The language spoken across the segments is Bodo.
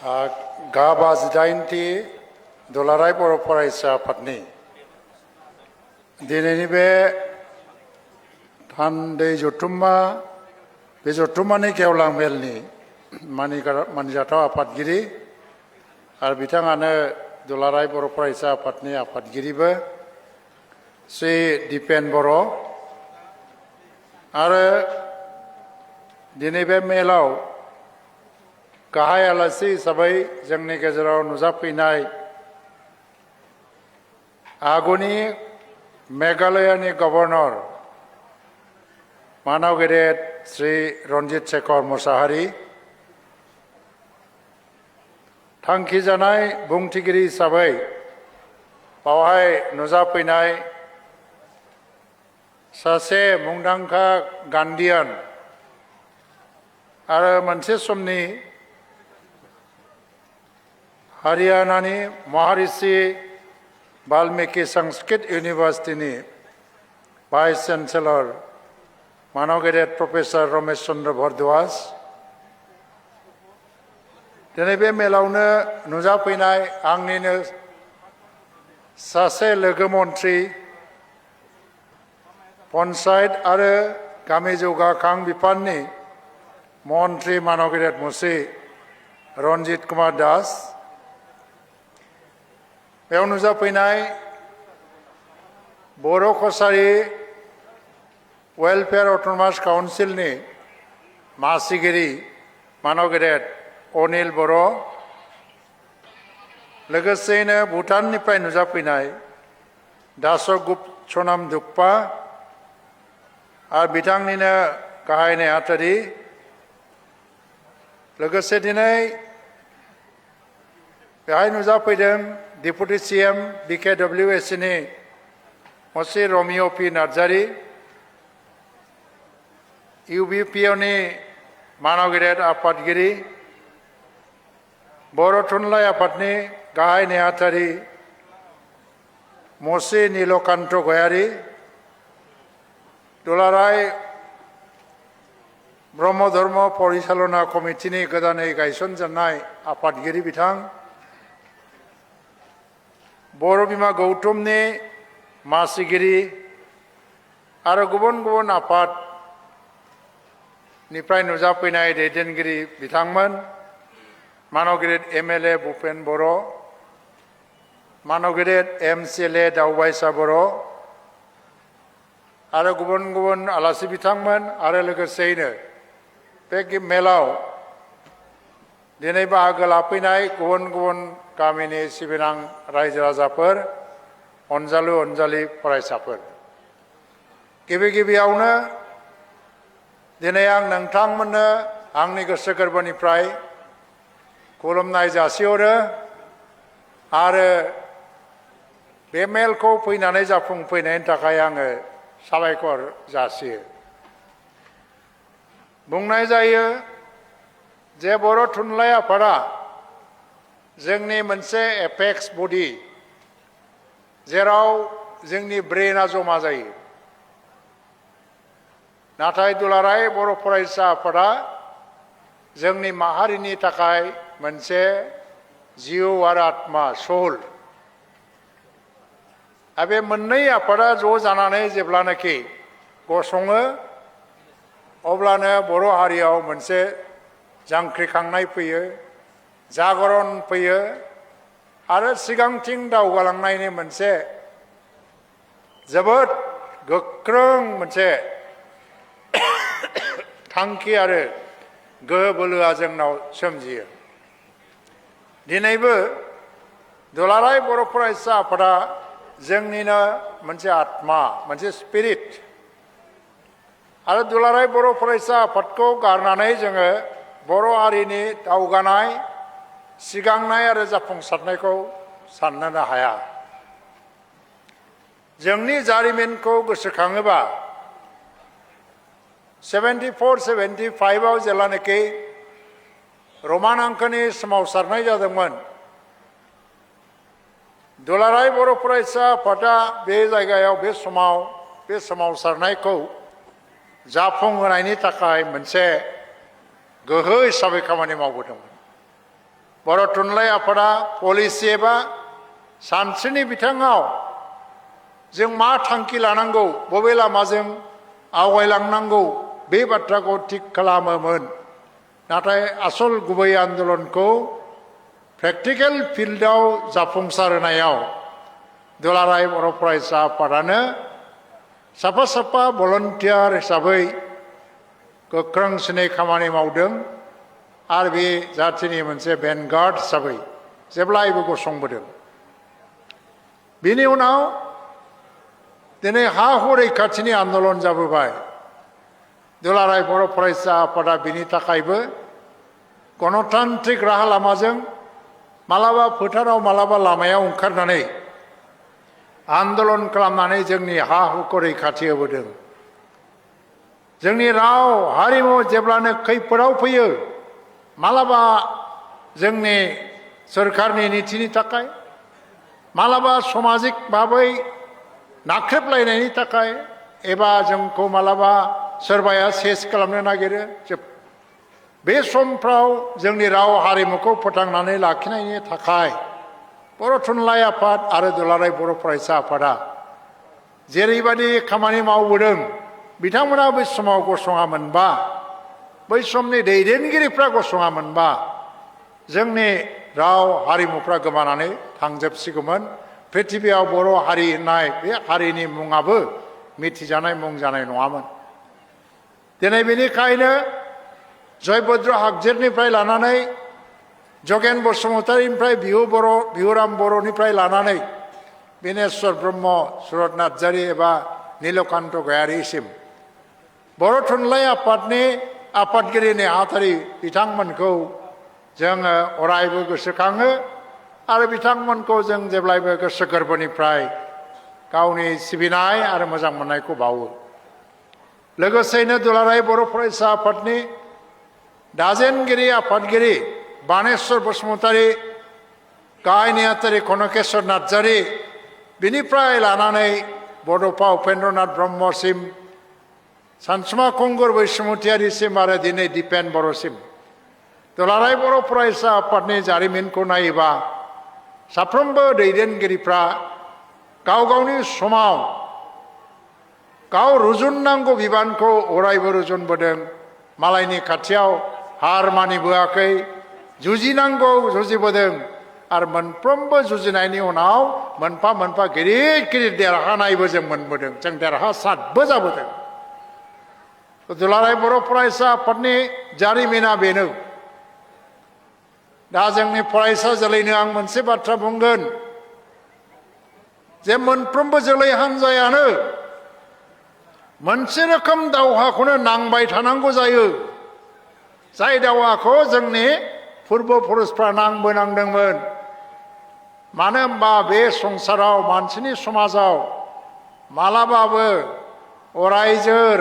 गाबा जिदाइनथि दुलाराय बर' फरायसा आफादनि दिनैनि बे थान्दै जथुम्मा बे जथुम्मानि गेवलां मेलनि मानिजाथाव आफादगिरि आरो बिथाङानो दुलाराय बर' फरायसा आफादनि आफादगिरिबो श्री दिपेन बर' आरो दिनै बे मेलाव गाहाय आलासि हिसाबै जोंनि गेजेराव नुजाफैनाय आगुनि मेघालयानि गवर्नर मानाव गेदेर श्री रन्जित शेखर मुसाहारि थांखि जानाय बुंथिगिरि हिसाबै बावहाय नुजाफैनाय सासे मुंदांखा गान्धीयान आरो मोनसे समनि हारियानानि महारिषि वाल्मीकि संस्कृत इउनिभार्सिटिनि भाइस चेन्सेलर मानव गेदेर प्रफेसर रमेश चन्द्र भरद्वाज दिनै बे मेलावनो नुजाफैनाय आंनिनो सासे लोगो मन्थ्रि पन्चायत आरो गामि जौगाखां बिफाननि मन्थ्रि मानव गेदेर मुंसि रन्जित कुमार दास बेयाव नुजाफैनाय बर' कसारी वेलफेयार अट'नमास काउन्सिलनि मासिगिरि मानव गेदेर अनिल बर' लोगोसेयैनो भुटाननिफ्राय नुजाफैनाय दासगुप्त सनाम दुक्पा आरो बिथांनिनो गाहाय नेहाथारि लोगोसे दिनै बेहाय नुजाफैदों deputy CM BKWSनि मसि Romeo P Narzary UBPOनि मानव गेदेर आफादगिरि बर' थुनलाइ आफादनि गाहाय नेहाथारि मसि नीलकान्त गयारि दुलाराय ब्रह्म धर्म परिचालना कमिटिनि गोदानै गायसनजानाय आफादगिरि बिथां बर' बिमा गौतमनि मासिगिरि आरो गुबुन गुबुन आफादनिफ्राय नुजाफैनाय दैदेनगिरि बिथांमोन मानव गेदेर MLA भुपेन बर' मानव गेदेर MCLA दावबायसा बर' आरो गुबुन गुबुन आलासि बिथांमोन आरो लोगोसेयैनो बे मेलाव दिनै बाहागो लाफैनाय गुबुन गुबुन गामिनि सिबिनां रायजो राजाफोर अनजालु अनजालि फरायसाफोर गिबि गिबियावनो दिनै आं नोंथांमोननो आंनि गोसो गोरबोनिफ्राय खुलुमनाय जासिहरो आरो बे मेलखौ फैनानै जाफुंफैनायनि थाखाय आङो साबायखर जासियो बुंनाय जायो जे बर' थुनलाइ आफादा जोंनि मोनसे एपेक्स बडि जेराव जोंनि ब्रेना जमा जायो नाथाय दुलाराय बर' फरायसा आफादा जोंनि माहारिनि थाखाय मोनसे जिउ आरो आत्मा सोल आरो बे मोननै आफादा ज' जानानै जेब्लानाखि गसङो अब्लानो बर' हारियाव मोनसे जांख्रिखांनाय फैयो जागरण फैयो आरो सिगांथिं दावगालांनायनि मोनसे जोबोद गोख्रों मोनसे थांखि आरो गोहो बोलोआ जोंनाव सोमजियो दिनैबो दुलाराय बर' फरायसा आफादा जोंनिनो मोनसे आत्मा मोनसे स्पिरिट आरो दुलाराय बर' फरायसा आफादखौ गारनानै जोङो बर' हारिनि दावगानाय सिगांनाय आरो जाफुंसारनायखौ साननोनो हाया जोंनि जारिमिनखौ गोसोखाङोबा 74-75आव जेब्लानाखि रमान हांखोनि सोमावसारनाय जादोंमोन दुलाराय बर' फरायसा आफादा बे जायगायाव बे समाव बे सोमावसारनायखौ जाफुंहोनायनि थाखाय मोनसे गोहो हिसाबै खामानि मावबोदोंमोन बर' थुनलाइ आफादा पलिसि एबा सानस्रिनि बिथिङाव जों मा थांखि लानांगौ बबे लामाजों आवगायलांनांगौ बे बाथ्राखौ थिग खालामोमोन नाथाय आसल गुबै आन्दलनखौ प्रेक्टिकेल फिल्डआव जाफुंसार होनायाव दुलाराय बर' फरायसा आफादानो साफा साफा भलन्टियार हिसाबै गोख्रोंसिनै खामानि मावदों आरो बे जाथिनि मोनसे भेनगार्ड हिसाबै जेब्लायबो गसंबोदों। बेनि उनाव दिनै हा हु रैखाथिनि आन्दलन जाबोबाय। दुलाराय बर' फरायसा आफादा बिनि थाखायबो गणतान्त्रिक राहा लामाजों मालाबा फोथाराव मालाबा लामायाव ओंखारनानै आन्दलन खालामनानै जोंनि हा हुखौ रैखाथि होबोदों। जोंनि राव हारिमु जेब्लानो खैफोदाव फैयो मालाबा जोंनि सोरखारनि नीतिनि थाखाय मालाबा समाजिक भाबै नाख्रेबलायनायनि थाखाय एबा जोंखौ मालाबा सोरबाया सेस खालामनो नागिरो बे समफ्राव जोंनि राव हारिमुखौ फोथांनानै लाखिनायनि थाखाय बर' थुनलाइ आफाद आरो दुलाराय बर' फरायसा आफादा जेरैबायदि खामानि मावबोदों बिथांमोना बै समाव गसङामोनबा बै समनि दैदेनगिरिफ्रा गसङामोनबा जोंनि राव हारिमुफ्रा गोमानानै थांजोबसिगौमोन। पृथिबियाव बर' हारि होननाय बे हारिनि मुङाबो मिथिजानाय मुं जानाय नङामोन। दिनै बेनिखायनो जयभद्र हागजेरनिफ्राय लानानै जगेन बसुमतारीनिफ्राय बिहुराम बर'निफ्राय लानानै बिनेश्वर ब्रह्म सुरत नार्जारी एबा नीलकान्त गयारीसिम बर' थुनलाइ आफादनि आफादगिरि नेहाथारि बिथांमोनखौ जोङो अरायबो गोसोखाङो आरो बिथांमोनखौ जों जेब्लायबो गोसो गोरबोनिफ्राय गावनि सिबिनाय आरो मोजां मोननायखौ बावो। लोगोसेनो दुलाराय बर' फरायसा आफादनि दाजेनगिरि आफादगिरि बानेश्वर बसुमतारी गाहाय नेहाथारि कनकेश्वर नार्जारी बिनिफ्राय लानानै बड'फा उपेन्द्रनाथ ब्रह्मसिम सानसुमा खुंगुर बैसुमुतियारिसिम आरो दिनै दिपेन बर'सिम दुलाराय बर' फरायसा आफादनि जारिमिनखौ नायोबा साफ्रोमबो दैदेनगिरिफ्रा गाव गावनि समाव गाव रुजुननांगौ बिबानखौ अरायबो रुजुनबोदों। मालायनि खाथियाव हार मानिबोआखै, जुजिनांगौ जुजिबोदों आरो मोनफ्रोमबो जुजिनायनि उनाव मोनफा मोनफा गिदिर गिदिर देरहानायबो जों मोनबोदों। जों देरहासारबो जाबोदों। दुलाराय बर' फरायसा आफादनि जारिमिना बेनो। दा जोंनि फरायसा जोलैनो आं मोनसे बाथ्रा बुंगोन जे मोनफ्रोमबो जोलै हान्जायानो मोनसे रोखोम दावहाखौनो नांबाय थानांगौ जायो। जाय दावहाखौ जोंनि पुर्बपुरुषफ्रा नांबोनांदोंमोन। मानो होनबा बे संसाराव मानसिनि समाजाव मालाबाबो अरायजोर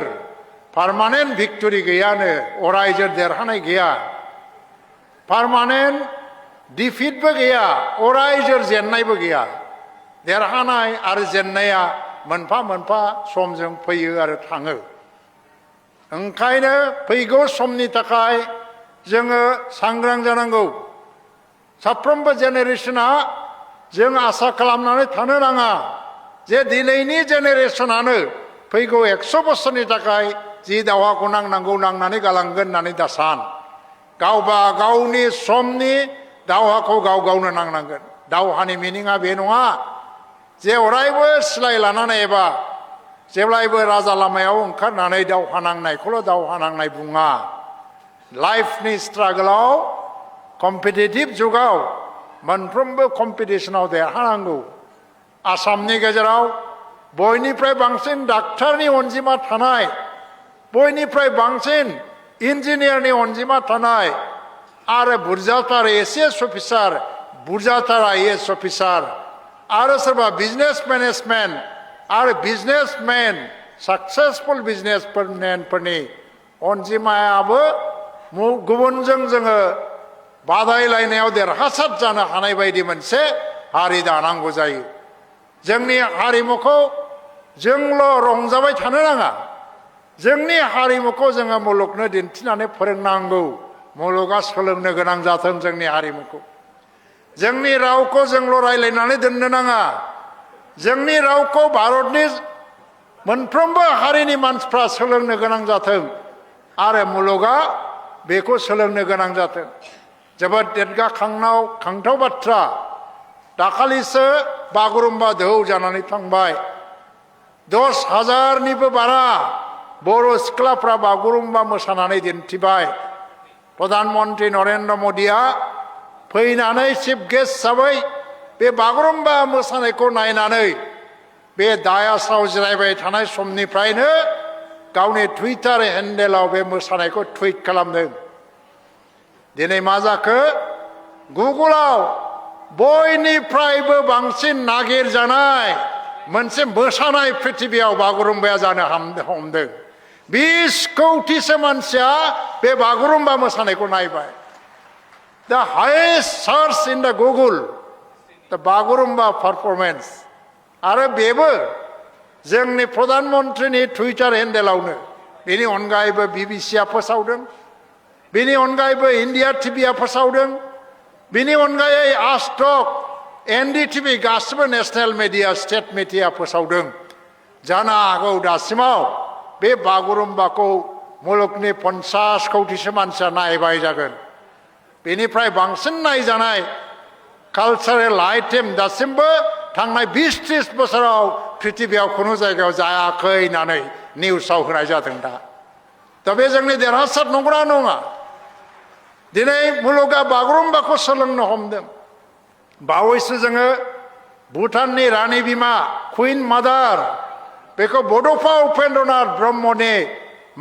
पारमानेन्ट भिक्टरि गैयानो, अरायजोर देरहानाय गैया। पारमानेन्ट डिफिटबो गैया, अरायजोर जेननायबो गैया। देरहानाय आरो जेननाया मोनफा मोनफा समजों फैयो आरो थाङो। ओंखायनो फैगौ समनि थाखाय जोङो सांग्रां जानांगौ। साफ्रोमबो जेनेरेसना जों आसा खालामनानै थानो नाङा जे दिनैनि जेनेरेसनानो फैगौ 100 बोसोरनि थाखाय जि दावहाखौ नांनांगौ नांनानै गालांगोन होननानै दा सान। गावबा गावनि समनि दावहाखौ गाव गावनो नांनांगोन। दावहानि मिनिङा बे नङा जे अरायबो सिलाय लानानै एबा जेब्लायबो राजा लामायाव ओंखारनानै दावहा नांनायखौल' दावहा नांनाय बुङा। लाइफनि स्ट्रागोलाव कम्पिटिटिभ जुगाव मोनफ्रोमबो कम्पिटिसनाव देरहानांगौ। आसामनि गेजेराव बयनिफ्राय बांसिन डाक्टारनि अनजिमा थानाय, बयनिफ्राय बांसिन इन्जिनियारनि अनजिमा थानाय आरो बुरजाथार एसएस अफिसार, बुरजाथार आईएएस अफिसार आरो सोरबा बिजनेस मेनेजमेन्ट आरो बिजनेसमेन साक्सेसफुल बिजनेसमेनफोरनि अनजिमायाबो गुबुनजों जोङो बादायलायनायाव देरहासार जानो हानाय बायदि मोनसे हारि दानांगौ जायो। जोंनि हारिमुखौ जोंल' रंजाबाय थानो नाङा। जोंनि हारिमुखौ जोङो मुलुगनो दिन्थिनानै फोरोंनांगौ। मुलुगा सोलोंनो गोनां जाथों जोंनि हारिमुखौ। जोंनि रावखौ जोंल' रायलायनानै दोननो नाङा जोंनि रावखौ भारतनि मोनफ्रोमबो हारिनि मानसिफ्रा सोलोंनो गोनां जाथों आरो मुलुगा बेखौ सोलोंनो गोनां जाथों जोबोद देरगाखांथाव बाथ्रा दाखालिसो बागुरुम्बा दोहौ जानानै थांबाय 10,000निबो बारा बर' सिख्लाफ्रा बागुरुम्बा मोसानानै दिन्थिबाय प्रधान मन्त्रि नरेन्द्र मोदीआ फैनानै चिफ गेस्ट हिसाबै बे बागुरुम्बा मोसानायखौ नायनानै बे दायासाव जिरायबाय थानाय समनिफ्रायनो गावनि टुइटार हेन्डेलाव बे मोसानायखौ टुइट खालामदों दिनै मा जाखो गुगोलाव बयनिफ्रायबो बांसिन नागिरजानाय मोनसे मोसानाय पृथिबियाव बागुरुम्बाया जानो हमदों 20 कौटिसो मानसिया बे बागुरुम्बा मोसानायखौ नायबाय द highest search in the Google द बागुरुम्बा पारफरमेन्स आरो बेबो जोंनि प्रधान मन्त्रिनि टुइटार हेन्डेलावनो बेनि अनगायैबो बिबिसिआ फोसावदों बेनि अनगायैबो इन्डिया टिभिआ फोसावदों बेनि अनगायै आजतक एनडीटीवी गासिबो नेशनेल मिडिया स्टेट मिडिया फोसावदों जानो हागौ दासिमाव बे बागुरुम्बाखौ मुलुगनि 50 कौटिसो मानसिया नायबाय जागोन बेनिफ्राय बांसिन नायजानाय कालचारेल आइटेम दासिमबो थांनाय 20-30 बोसोराव पृथिबियाव खुनु जायगायाव जायाखै होननानै निउसाव होनाय जादों दा बे जोंनि देरहासार नंगौना नङा दिनै मुलुगा बागुरुम्बाखौ सोलोंनो हमदों बावैसो जोङो भुटाननि रानि बिमा कुइन मादार बेखौ बड'फा उपेन्द्रनाथ ब्रह्मनि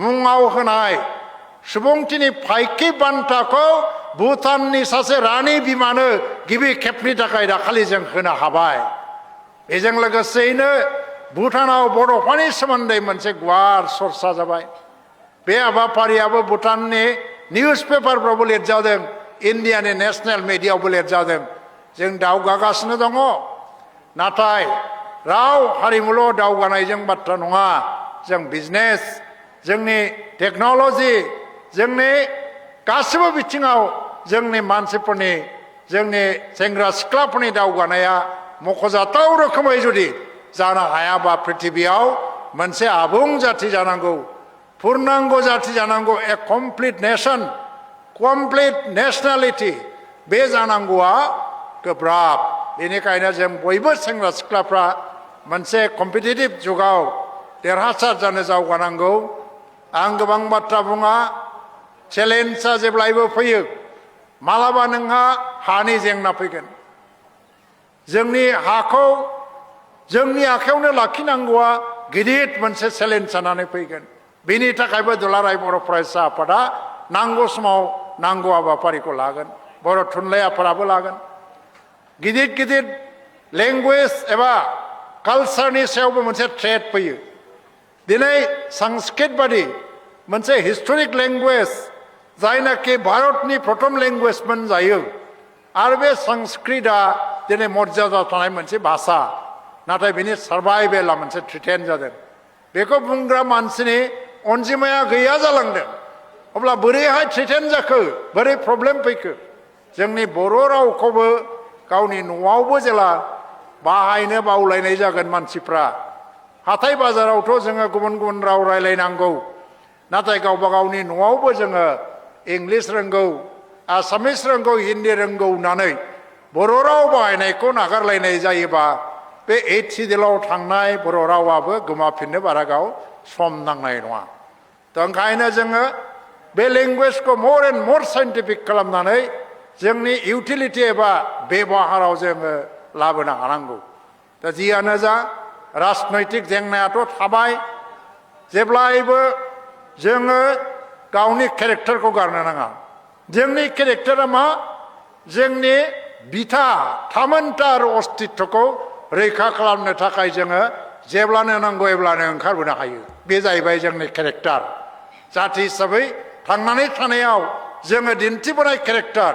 मुङाव होनाय सुबुंथिनि फाइखि बान्थाखौ भुटाननि सासे रानि बिमानो गिबि खेबनि थाखाय दाखालि जों होनो हाबाय बेजों लोगोसेयैनो भुटानाव बड'फानि सोमोन्दै मोनसे गुवार चर्चा जाबाय बे हाबाफारियाबो भुटाननि निउज पेपारफ्रावबो लिरजादों इन्डियानि नेशनेल मिडियायावबो लिरजादों जों दावगागासिनो दङ नाथाय राव हारिमुल' दावगानायजों बाथ्रा नङा जों बिजनेस जोंनि टेक्न'लजि जोंनि गासिबो बिथिङाव जोंनि मानसिफोरनि जोंनि सेंग्रा सिख्लाफोरनि दावगानाया मख'जाथाव रोखोमै जुदि जानो हायाबा पृथिबियाव मोनसे आबुं जाथि जानांगौ पूर्णांग जाथि जानांगौ ए कमप्लिट नेशन कमप्लिट नेशनेलिटी बे जानांगौआ गोब्राब बेनिखायनो जों बयबो सेंग्रा सिख्लाफ्रा मोनसे कम्पिटिटिभ जुगाव देरहासार जानो जावगानांगौ आं गोबां बाथ्रा बुङा चेलेन्जआ जेब्लायबो फैयो मालाबा नोंहा हानि जेंना फैगोन जोंनि हाखौ जोंनि आखायावनो लाखिनांगौआ गिदिर मोनसे चेलेन्ज जानानै फैगोन बेनि थाखायबो दुलाराय बर' फरायसा आफादा नांगौ समाव नांगौ हाबाफारिखौ लागोन बर' थुनलाइ आफादाबो लागोन गिदिर गिदिर लेंगुवेज एबा कालचारनि सायावबो मोनसे थ्रेट फैयो दिनै संस्कृत बादि मोनसे हिस्टरिक लेंगुवेज जायनाखि भारतनि प्रथम लेंगुवेजमोन जायो आरो बे संस्कृतआ दिनै मर्यादा थानाय मोनसे भाषा नाथाय बेनि सार्भाइभेलआ मोनसे थ्रेटेन जादों बेखौ बुंग्रा मानसिनि अनजिमाया गैया जालांदों अब्ला बोरैहाय थ्रेटेन जाखो बोरै प्रब्लेम फैखो जोंनि बर' रावखौबो गावनि न'आवबो जेला बाहायनो बावलायनाय जागोन मानसिफ्रा हाथाय बाजारावथ' जोङो गुबुन गुबुन राव रायलायनांगौ नाथाय गावबा गावनि न'आवबो जोङो इंलिस रोंगौ आसामिस रोंगौ हिन्दी रोंगौ होननानै बर' राव बाहायनायखौ नागारलायनाय जायोबा बे एथिदिलाव थांनाय बर' रावाबो गोमाफिननो बारा गाव सम नांनाय नङा दा ओंखायनो जोङो बे लेंगुवेजखौ मोर एन्ड मोर साइन्टिफिक खालामनानै जोंनि इउटिलिटि एबा बेबहाराव जोङो लाबोनो हानांगौ दा जियानो जा राजनैतिक जेंनायाथ' थाबाय जेब्लायबो जोङो गावनि केरेक्टारखौ गारनो नाङा जोंनि केरेक्टारा मा जोंनि बिथा थामोनथा आरो अस्तित्वखौ रैखा खालामनो थाखाय जोङो जेब्लानो नांगौ अब्लानो ओंखारबोनो हायो बे जाहैबाय जोंनि केरेक्टार जाथि हिसाबै थांनानै थानायाव जोङो दिन्थिबोनाय केरेक्टार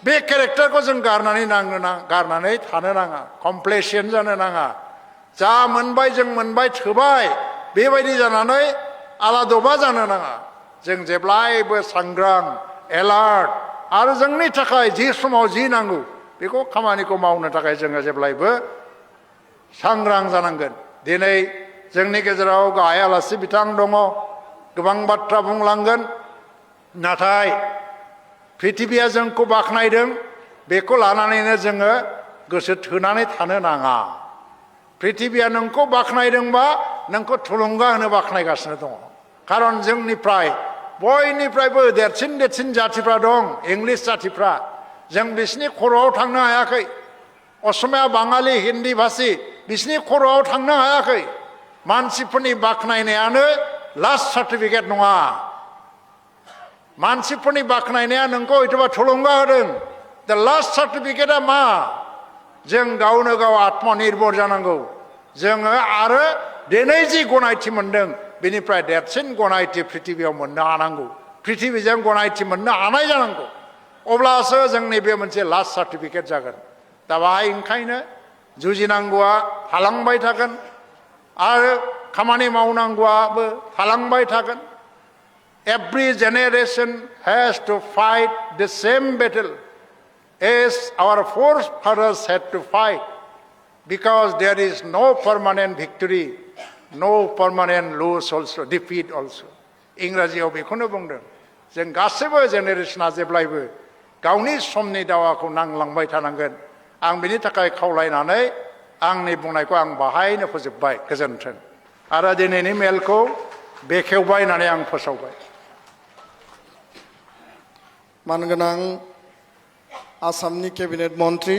बे केरेक्टारखौ जों गारनानै थानो नाङा कमप्लेसेन्ट जानो नाङा जा मोनबाय जों मोनबाय थोबाय बेबायदि जानानै आलादबा जानो नाङा जों जेब्लायबो सांग्रां एलार्ट आरो जोंनि थाखाय जि समाव जि नांगौ बेखौ खामानिखौ मावनो थाखाय जोङो जेब्लायबो सांग्रां जानांगोन। दिनै जोंनि गेजेराव गाहाय आलासि बिथां दङ, गोबां बाथ्रा बुंलांगोन, नाथाय पृथिबीया जोंखौ बाख्नायदों, बेखौ लानानैनो जोङो गोसो थोनानै थानो नाङा। पृथिबीया नोंखौ बाख्नायदोंबा नोंखौ थुलुंगा होनो बाख्नायगासिनो दङ। खारन जोंनिफ्राय बयनिफ्रायबो देरसिन जाथिफ्रा दं, इंलिस जातिफ्रा। जों बिसिनि खर'आव थांनो हायाखै। असमिया, बाङालि, हिन्दी भाषी बिसिनि खर'आव थांनो हायाखै। मानसिफोरनि बाख्नायनायानो लास्ट सार्टिफिकेट नङा। मानसिफोरनि बाख्नायनाया नोंखौ हयथ'बा थुलुंगा होदों। दा लास्ट सार्टिफिकेटआ मा? जों गावनो गाव आत्मनिर्भर जानांगौ। जोङो आरो दिनै जि गनायथि मोनदों बेनिफ्राय देरसिन गनायथि पृथिबीयाव मोननो हानांगौ। पृथिबीजों गनायथि मोननो हानाय जानांगौ। अब्लासो जोंनि बे मोनसे लास्ट सार्टिफिकेट जागोन। दा बाहाय ओंखायनो जुजिनांगौआ थालांबाय थागोन आरो खामानि मावनांगौआबो थालांबाय थागोन। Every generation has to fight the same battle as our forefathers had to fight, because there is no permanent victory, no permanent lose also, defeat also. इंराजियाव बेखौनो बुंदों। जों गासैबो जेनेरेशना जेब्लायबो गावनि समनि दावाखौ नांलांबाय थानांगोन। आं बिनि थाखाय खावलायनानै आंनि बुंनायखौ आं बाहायनो फोजोबबाय। गोजोन्थों। आरो दिनैनि मेलखौ बेखेवबाय होननानै आं फोसावबाय। मानगोनां आसामनि केबिनेट मन्त्रि